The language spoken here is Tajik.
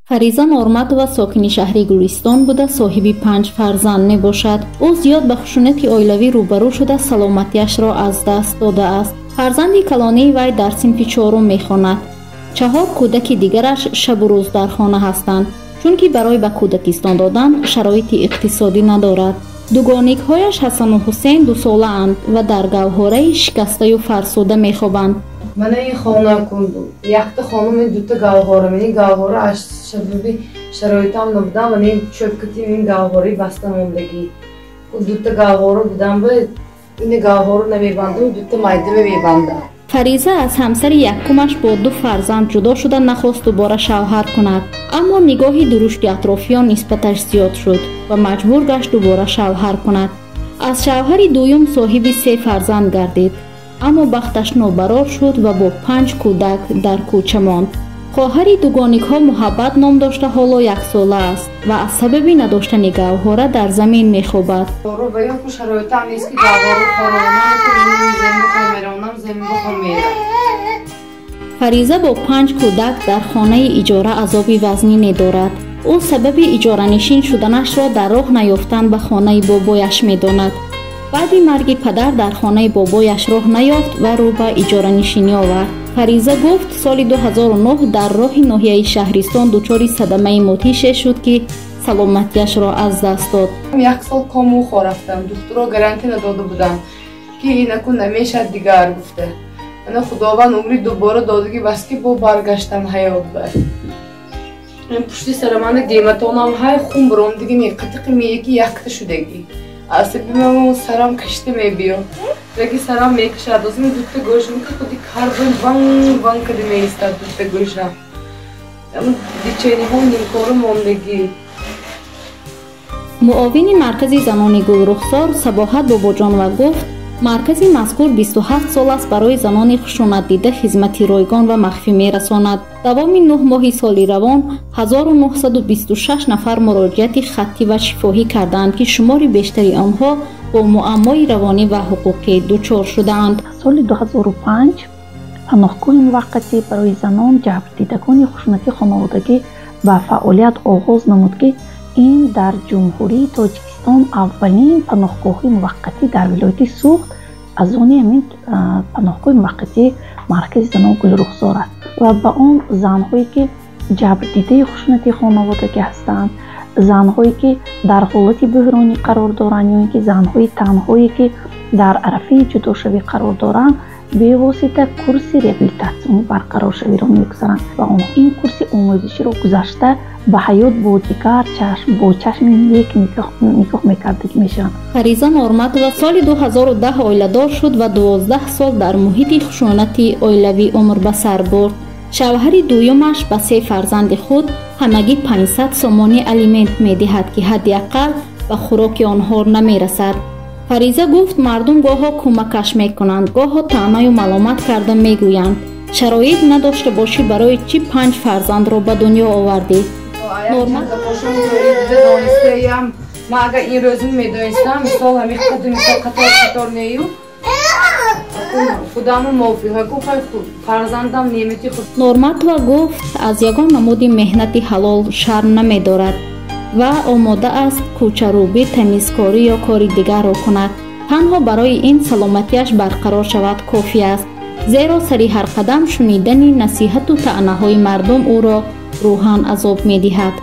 Фариза Норматова сокини шаҳри Гулистон буда, соҳиби 5 фарзанд мебошад. Ӯ зиёд ба хушунати оилавӣ рӯбарӯ шуда, саломатиашро аз даст додааст. Фарзанди калонии вай дар синфи чорум мехонад. 4 кӯдаки дигараш шабу рӯз дар хона ҳастанд, чунки барои ба кӯдакистон додан шароити иқтисодӣ надорад. Дугоникҳояш Ҳасану Ҳусейн дусолаанд ва дар гавҳораи шикастаю фарсуда мехобанд. Мана ин хона якта хонум, ин дута гавҳора. Ман ин гавҳора аз сабаби шароитам набудам, ман ин чӯбкати ин гавҳораи баста мондагӣ. Дута гавҳора будам, ба ин гавҳора намебандам, дута майдама мебандам. Фариза аз ҳамсари якумаш бо 2 фарзанд ҷудо шуда нахост дубора шавҳар кунад, аммо нигоҳи дурушти атрофиён нисбаташ зиёд шуд ва маҷбур гашт дубора шавҳар кунад. Аз шавҳари дуюм соҳиби 3 фарзанд гардид, аммо бахташ нобарор шуд ва бо 5 кӯдак дар кӯча монд. Хоҳари дугоникҳо Муҳаббат ном дошта, ҳоло 1 сола аст ва аз сабаби надоштани гавҳора дар замин мехобад. Шароитам нест, ки гавҳора хоронам, замин бихом меронам, замин бихом мерам. Фариза бо 5 кӯдак дар хонаи иҷора азоби вазнине дорад. Ӯ сабаби иҷоранишин шуданашро дар роҳ наёфтан ба хонаи бобояш медонад. Баъди марги падар дар хонаи бобояш роҳ наёфт ва рӯ ба иҷоранишинӣ овард. Фариза гуфт, соли 2009 дар роҳи ноҳияи Шаҳристон дучори садамаи мудҳише шуд, ки саломатиашро аз даст дод. Як сол кому рафтам, духтуро гарантия надода буданд, ки инаку намешад дигар гуфта. Ана Худованд умри дубора додагӣ, бас ки бо баргаштам ҳаёт ба. Ин пушти сараманда гематонам ҳай, хун биромдиги, меқатиқи меяки якта шудагӣ. Асаби ман сарам кашида мебиё. Раги сарам мекашад, озми дута гӯшам ки худи карбон ванг ванг када меистад дута гӯшам. Лечение ҳо нимкора мондагӣ. Муовини маркази занони Гулрухсор Сабоҳат Бобоҷонова гуфт, маркази мазкур 27 сол аст барои занони хушунатдида хизмати ройгон ва махфӣ мерасонад. Давоми 9 моҳи соли равон 1926 нафар муроҷиати хаттӣ ва шифоҳӣ кардаанд, ки шумори бештари онҳо бо муаммои равонӣ ва ҳуқуқӣ дучор шудаанд. Соли 2005 паноҳгоҳи муваққатӣ барои занон, ҷабрдидагони хушунати хонаводагӣ ба фаъолият оғоз намуд, ки ин дар Ҷумҳурии Тоҷикистон аввалин паноҳгоҳи муваққатӣ дар вилояти Суғд аз они ҳамин паноҳгоҳи муваққатии маркази занон Гулрухсор аст ва ба он занҳое, ки ҷабрдидаи хушунати хонаводагӣ ҳастанд, занҳое, ки дар ҳолати буҳронӣ қарор доранд, ё ин ки занҳои танҳое, ки дар арафаи ҷудошавӣ қарор доранд, бевосита курси реабилитатсиони барқароршавиро мегузаранд ва онҳо ин курси омӯзиширо гузашта ба ҳаёт бо дигар чашм, бо чашми нек нигоҳ мекардагӣ мешаванд. Фариза Норматова соли 2010 оиладор шуд ва 12 сол дар муҳити хушунати оилавӣ умр ба сар бурд. Шавҳари дуюмаш ба се фарзанди худ ҳамагӣ 500 сомонӣ алимент медиҳад, ки ҳадди ақал ба хӯроки онҳо намерасад. Фариза гуфт, мардум гоҳо кӯмакаш мекунанд, гоҳо таънаю маломат карда мегӯянд: «Шароит надошта бошӣ, барои чӣ панҷ фарзандро ба дунё овардӣ?» Ман агар ин рӯзм медонистам, мисол, ҳамин қадр, мисол, қатор қатор нею худаму мувофиқа фарзандам неъмати худ. Норматова гуфт, аз ягон намуди меҳнати ҳалол шарм намедорад ва омода аст кӯчарӯбӣ, тамизкорӣ ё кори дигарро кунад. Танҳо барои ин саломатиаш барқарор шавад кофӣ аст, зеро сари ҳар қадам шунидани насиҳату таънаҳои мардум ӯро рӯҳан азоб медиҳад.